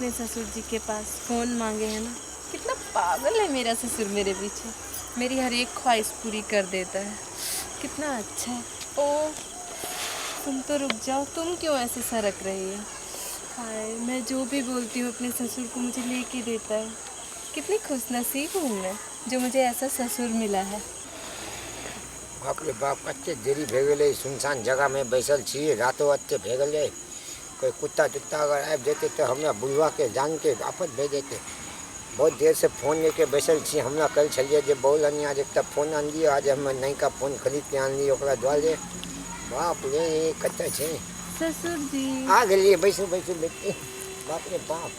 अपने ससुर जी के पास, फ़ोन मांगे हैं ना। कितना पागल है मेरा ससुर, मेरे पीछे मेरी हर एक ख्वाहिश पूरी कर देता है। कितना अच्छा है। ओ तुम तो रुक जाओ, तुम क्यों ऐसे सरक रही हो? हाय, मैं जो भी बोलती हूँ अपने ससुर को मुझे लेके देता है। कितनी खुशनसीब हूँ मैं जो मुझे ऐसा ससुर मिला है। बाप रे बाप, कते देरी भए गेलै। सुनसान जगहमे बैसल छी, रातो एते भए गेलै। कोइ कुत्ता तुत्ता अगर आबि जेतै तऽ हमरा बुढ़वाके जानके आफत भए जेतै। बहुत देरसँ फोन लेके बैसल छी। हमरा कहै छलियै जे बहु लनिया जे एकटा फोन आनलियै, आज हम नयका फोन खरीदके आनलियै ओकरा दुआरे। बाप रे, कतऽ छै ससुर जी? आ गेलियै। बैसू बैसू बेटी। बाप रे बाप,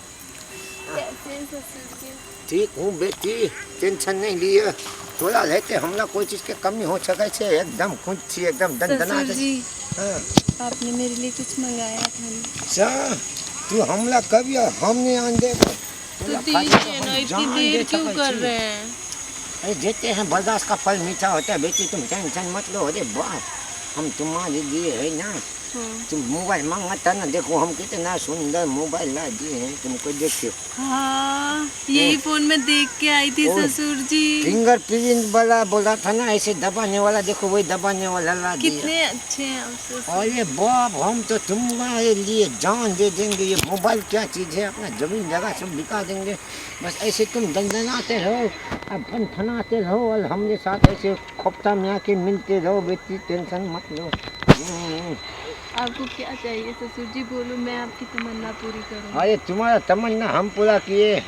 कैसे हैं ससुर जी? ठीक हूँ बेटी, टेंशन नहीं लिए। तोरा रहते हमरा कोई चीज के कमी हो सकै छै? एकदम खुश छी, एकदम दनदना। ससुर जी, हाँ। आपने मेरे लिए कुछ मंगाया था ना? सा तू हमला कभी हम नहीं आन देब। तो दीजिए ना, इतनी देर क्यों कर रहे हैं? अरे देते हैं, बर्दाश्त का फल मीठा होता है बेटी, तुम टेंशन मत लो। अरे वाह, हम तुम्हारे लिए है ना। तुम मोबाइल मांगा था ना, देखो हम कितना सुंदर मोबाइल ला दिए हैं तुमको, देखियो। हाँ, यही फोन में देख के आई थी ससुर जी। फिंगर प्रिंट वाला बोला था ना, ऐसे दबाने वाला, देखो वही दबाने वाला ला दिया। कितने अच्छे हैं आप ससुर। अरे बाप, हम तो तुम्हारे लिए जान दे देंगे। ये मोबाइल क्या चीज़ है, अपना जमीन जगह सब बिका देंगे। बस ऐसे तुम दंदनाते रहो, अब फनफनाते रहो और हमने साथ ऐसे खोपता में आके मिलते रहो बेटी, टेंशन मत लो। आपको क्या चाहिए ससुर जी, बोलो, मैं आपकी तमन्ना पूरी करूँ। अरे तुम्हारा तमन्ना हम पूरा किए,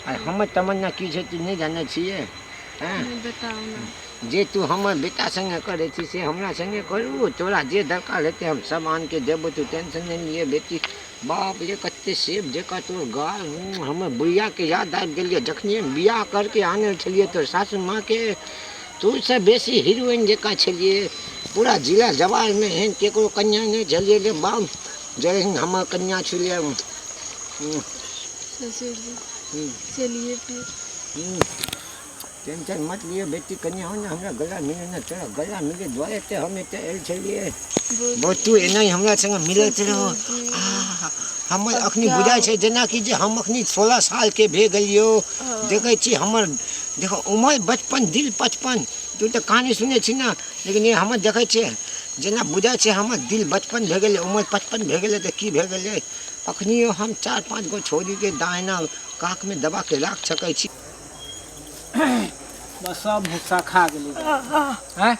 और हमर तमन्ना की छै तू नहीं जानै छियै। हाँ? नहीं, बताओ ना। जे तू हमर बेटा संगे करै छी से हमरा संगे करू। तोरा जे दरकार हेतै हम सब आन के देबो, तू टेंशन नहीं लिए बेटी। बाप रे, कते सेब जकाँ तोर गाल। हमर बुढ़िया के याद आबि गेलियै जखनी हम बियाह करके आनल छलियै तोर सासू माँ के। तू से बेसी हीरोइन जकाँ छलियै। पूरा जिला जवारमे एहन केकरो कन्या नहि छलियै रे बाप जेहन हमर कन्या छलियै। ससुर जी, चलिए फिर। टेंशन मत लिअ बेटी, कन्या हो ने हमरा गला मिले ने, तोरा गला मिले दुआरे तऽ हम एतऽ आयल छलियै। बहुत तू एना ही हमरा संगे मिलैत रहो। हमर अखनी बुझाइ छै जेनाकि जे हम अखनी 16 सालके भए गेलियो। देखै छी हमर, देखो उमर बचपन दिल पचपन। तू तऽ कहानी सुनै छी ने, लेकिन ई हमर देखै छियै जेना बुझाइ छै हमर दिल बचपन भए गेलै, उमर 55 भए गेलै तऽ की भए गेलै। अखनियो हम 4-5 गो छौड़ीके दाहिना काखमे दबाके राखि सकै छी। बस सब भुस्सा खा गेलै। आँय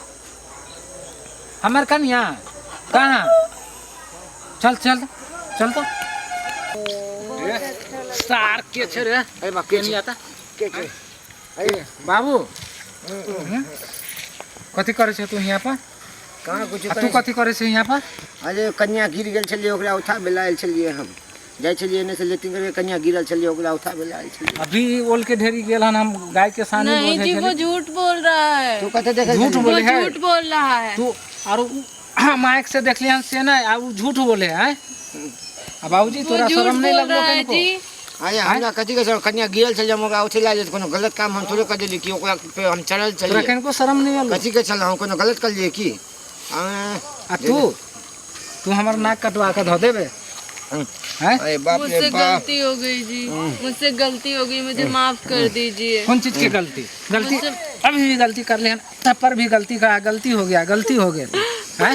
हमर कनिया कहाँ? चल चल चल तो सार के छे रे। अरे बा, के नहीं आता के छै? अरे बाबू, कथी करे छे तू यहाँ पर? कहाँ कुछ। आ तू कथी करे छे यहाँ पर? अरे कन्या गिर गेल छलियै, ओकरा उठाबै लए आयल छलियै। हम जाइ छलियै एने से लेट्रिन करके, कन्या गिरल छलियै, ओकरा उठाबै लए आयल छलियै। अभी ओल के ढेरी गेल हन, हम गाय के सानी नहीं बोझै जी, वो छली। झूठ बोल रहा है। तू कतऽ देखै झूठ छलियै? वो बोले है। झूठ बोल रहा है। तू आरो माइक से देखली हन से नहीं, आ उ झूठ बोले है। आ बाबूजी, वो तोरा झूठ शर्म नहीं बोल लगलो रहा है कनिको? जी। अरे हमरा कथी के शर्म? कन्या गिरल छलियै, हम ओकरा उठे लए आयल। कोनो गलत काम हम थोड़े कर देलियै कि ओकरा पे हम चढ़ल तोरा छलियै। कनिको शर्म नहीं अलो? कथी के छल? हम कोनो गलत करलियै की? आ तू हमर नाक कटवा के धो देबे हैं? अरे बाप रे मुझसे बाप, गलती हो गई जी, मुझसे गलती हो गई, मुझे माफ कर दीजिए। कौन चीज की गलती? गलती मुझसे- अभी भी गलती कर ले, तब पर भी गलती का गलती हो गया, गलती हो गया हैं?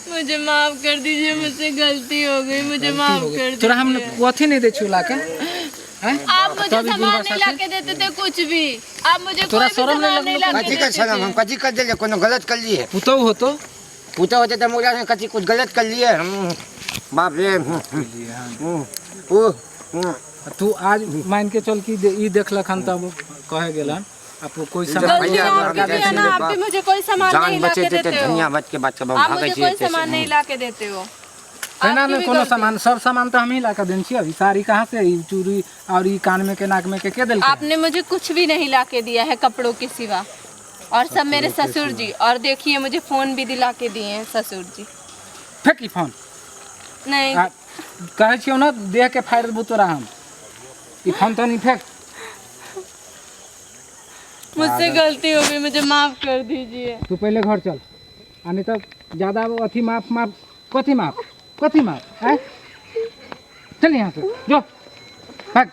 मुझे माफ कर दीजिए, मुझसे गलती हो गई, मुझे माफ हो गई। कर तोरा हम दीजिए। अथी नहीं दे छु लाके हैं? आप मुझे तभी सामान बुढ़वा नहीं साथे- ला के देते थे कुछ भी, आप मुझे तोरा कोई भी शर्म नहीं सामान नहीं ला के कथी के देते शर्म? हम थे। कथी कर देलियै? कोनो गलत करलियै? पुतहु होतो। पूता होते तऽ हम ओकरा कथी कुछ गलत करलियै हम? बाप रे, ओ तू आज मान के चल कि ई देखलक हन तब कहे गेलन आप कोई सामान गलती भैया, हम आपकी भी जाइ है ना, छी आप भी रे। मुझे कोई सामान जान नहीं ला के बचेतै तऽ देते हो। धनिया के बात हम आप भागै मुझे छियै कोई एतऽसँ। सामान नहीं ला के देते हो। केना आपकी ने भी कोनो गलती। सामान, सब सामान तो हम ही ला के देन छियै। अभी साड़ी कहाँ से, ई चूड़ी और ई कान में के नाक में के देलकै? आपने मुझे कुछ भी नहीं ला के दिया है कपड़ों के सिवा, और सब मेरे ससुर जी। और देखिए मुझे फोन भी दिला के दिए हैं ससुर जी। फेंक ई फोन। नहीं। आ, कहै छियौ ने देह के फाड़ि देबौ तोरा हम। ई फोन तनी फेंक। मुझसे गलती हो गई, मुझे माफ कर दीजिए। तू पहले घर चल, आ नहीं तो ज्यादा अथी माफ माफ कथी माफ कथी माफ हैं? चल यहाँ से जो। हट।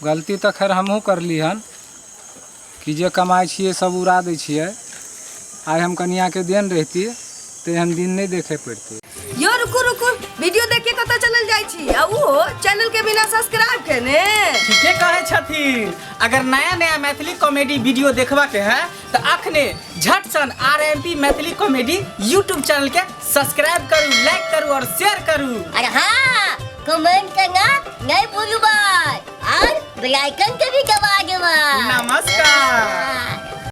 गलती तऽ खैर हमहूँ करली हन कि जे कमाइ छियै सब उड़ा दै छियै। आइ हम कनियाके देन रहिती तऽ एहन दिन नहि देखे पड़तै। यो रुकू रुकू, वीडियो देख के कतऽ चलल जाइ छी आ उहो चैनल के बिना सब्सक्राइब केने? ठीके कहै छथिन। अगर नया नया मैथिली कॉमेडी वीडियो देखबा के है तो अखने झट सन RMP Maithili comedy YouTube channel के सब्सक्राइब करू, लाइक करू और शेयर करू। अरे हाँ, कमेंट करना नहीं भूलू भाई और बेल आइकन के भी दबा देबा। नमस्कार।